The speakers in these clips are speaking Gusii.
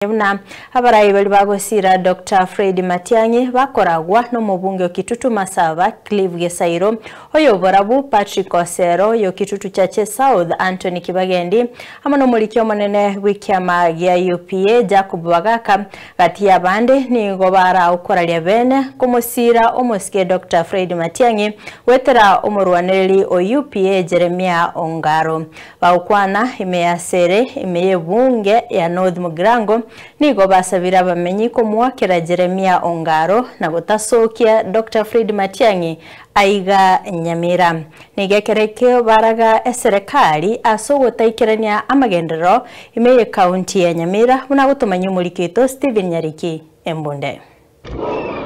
Buna abarai baria bagosira Doctor Fred Matiang'i bakoragwa nomobunge o Kitutu Masaba Clive Gesairo, oyoborabu Patrick Osero, oyo Kitutu Chache South Anthony Kibagendi, amo nomoriki omonene bw'ekiama gia UPA Jacob Bagaka gati y'abande nigo baraokoraria bene komosira omosike Doctor Fred Matiang'i goetera omorwanereri o UPA Jeremiah Ongaro. Bagokwana ime ya Sere, ime y'ebunge ya North Mugirango, nigo basabire abamenyi komoakera Jeremia Ongaro na gotasokia Doctor Fred Matiang'i aiga Nyamira. Nigo ekero ekio baraga eserekari ase ogotaikerania amagenderero ime y'ecounty ya Nyamira buna gotomanyia omoriki oito Stephen Nyariki Embunde.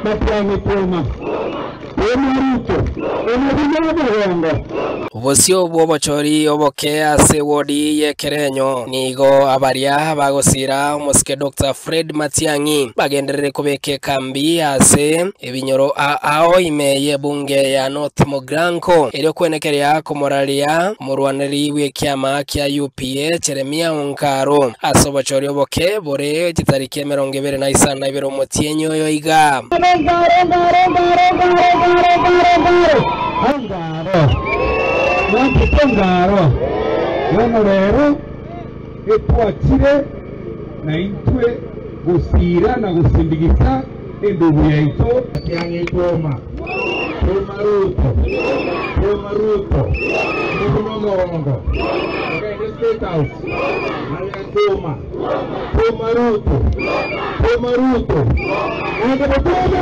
Matiang'i kwoma, kwoma Ruto, omobuya omogongo. Bosio bw'obochori oboke ase ewodi y'ekerenyo nigo abaria bagosira omosike Doctor Fred Matiang'i bagenderere kobeka ekambi ase ebinyoro ao ime y'ebunge ya North Mugirango erio kwenekeria komoraria omorwaneri bw'ekiama kia UPA Jeremiah Onkaro ase obochori oboke bore chitariki 25 omotienyi oyo iga. Ngaro, ngaro, ngaro, ngaro, ngaro, ngaro, ngaro. Ngaro. Mwanchete ngaro. Bono rero etwachire na intwe gosiira na gosindigisa endugu yaito. Matiang'i kwoma. Kwoma Ruto. Kwoma Ruto. Ndugu nomogongo. Ogende State House. Aye kwoma. Kwoma Ruto. Kwoma Ruto. Naende botume.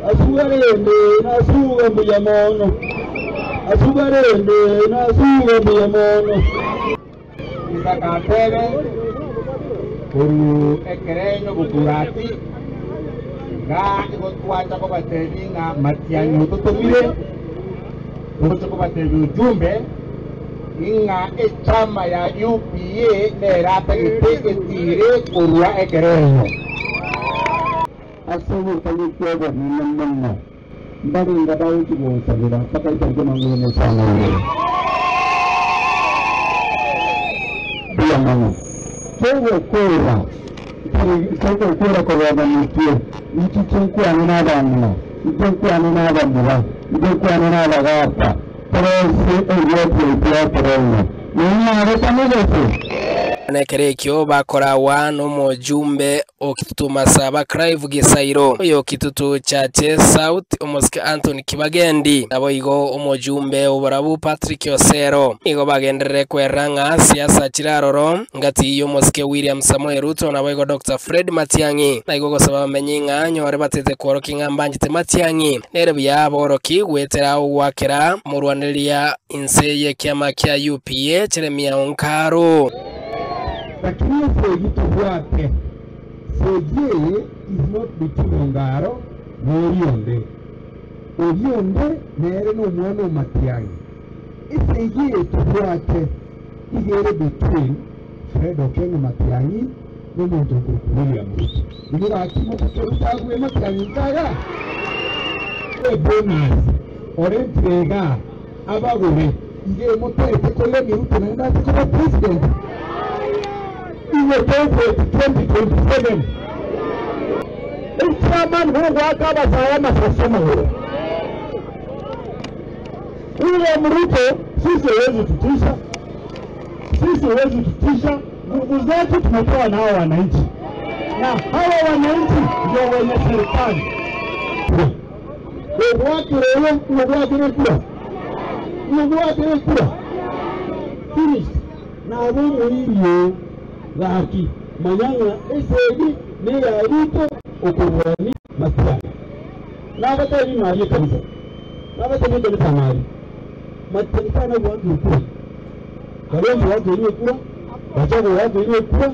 Asuga rende nasuga mbuya mono, asuga rende nasuga mbuya mono. Isaka atebe, Korwa ekerenyo gokurati, iga igo twacha kobatebia ng'a matiang'i ototomire, togocha kobatebia ujumbe ng'a echama ya UPA nere atagete etire korwa ekerenyo. Ase obotanyoki obonene mono, mbarenge abagochia gonsabera mpaka ritariki 52. Mbuya mono. Togokoora, togokoora kogenda motwe, inche nkwane nabang'ina, inche nkwane nabamura, inche nkwane nabagaaka, torose erioki yaito ya ekerengo. Nonyarete mogose? Nekero ekio bakoragwa nomojumbe o Kitutu Masaba Clive Gisairo, oyo Kitutu Chache South omosike Anthony Kibagendi, naboigo omojumbe oborabu Patrick Osero. Nigo bagenderere kwerera ng'a siasa chire aroro ngati y'omosike William Samoei Ruto naboigo Doctor Fred Matiang'i. Naigo gosaba abamenyi ng'a nyore batete kworokia ng'a mbanchete Matiang'i nere buya boroki goetera ogoakera omorwanereria inse y'ekiama kia UPA Jeremiah Onkaro. Lakini esegi tobwate, segi eye is not between Ongaro na Orionde. Orionde nere nomwana o Matiang'i. Esegi eye tobwate iga ere between Fred Okengo Matiang'i na omonto okorokwa William Ruto. Inwe gaki motake Ruto abue Matiang'i nkaga? Ebonus orentire igaa abagore iga emotaete koirania Ruto naende ache koba president. Igo togoeti 2027. Echairman gogoaka abasae amasasi amagoro. William Ruto sisi huwezi tutisha, sisi huwezi tutisha. Nguvu zetu tumepewa na hawa wananchi, na hawa wananchi ndio wenye serikali. Ogwakire ogwakire kura, ogwakire kura finished. Nabo omoirio gaki manyang'a esegi neya Ruto okorwani Matiang'i. Nabatebi mari ekanisa, nabatebi ekanisa mari Matiang'i tana gwakire kura, Kalonzo wakeirwe kura, Gachagua wakeirwe kura,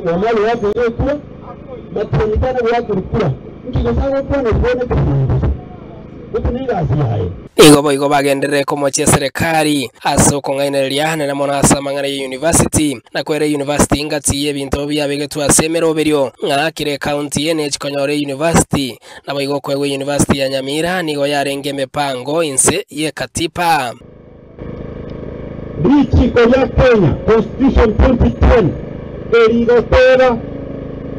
Wamalwa wakeirwe kura, Matiang'i tana gwakire kura. Nki gose agokwana ribone kesingo. Gose negasi yaye. Nigo boigo bagenderere komochia eserekari ase okong'ainereria nere mono ase amang'ana ya university na kwera university ngati y'ebinto biabegetwe ase emeroberio ng'a kera ecounty nechikonyora university nabo igo koegwa university ya Nyamira nigo yarenge emipango inse y'ekatiba. Richiko rya Kenya Constitution 2010 erigotera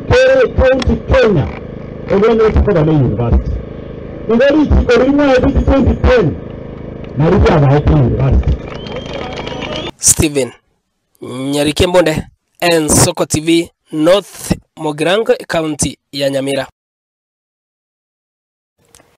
kere county Kenya ebwenerete koba na university. Igo richiko rimwe 2010 nari ryabaete university. Stephen Nyarike Mbonde, Ensoko TV, North Mugirango, County ya Nyamira.